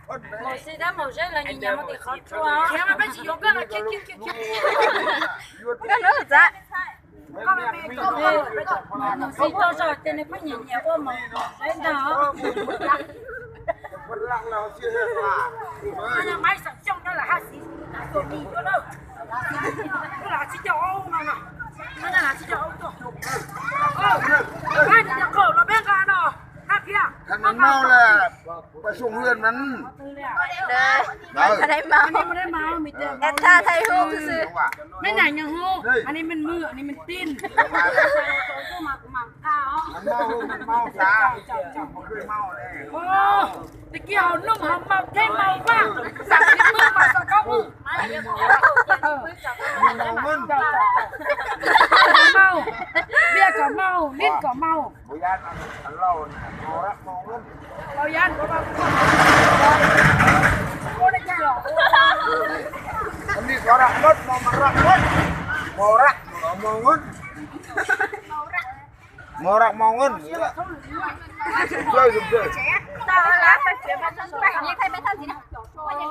Mus xib tab mus zeb los nyias nyias mus tim qhov tsua. Koj hnub txav. Mus xib toj zog ces nws pheej nyias nyias ua mus zeb ntag. Tsis coj aub no, tsis coj aub tuaj. Thaum nws maub lawm, pab xyoo hwj mas. Thaum nws maub, es thaum nws hu xwb. Neb nyiam hu, aneb mej mwj, aneb mej tij. Tag kis haus noj haus maus, theb maus vaj, xam thib mwj mas txog koj mus. Maus, npias kom maus, nij kom maus.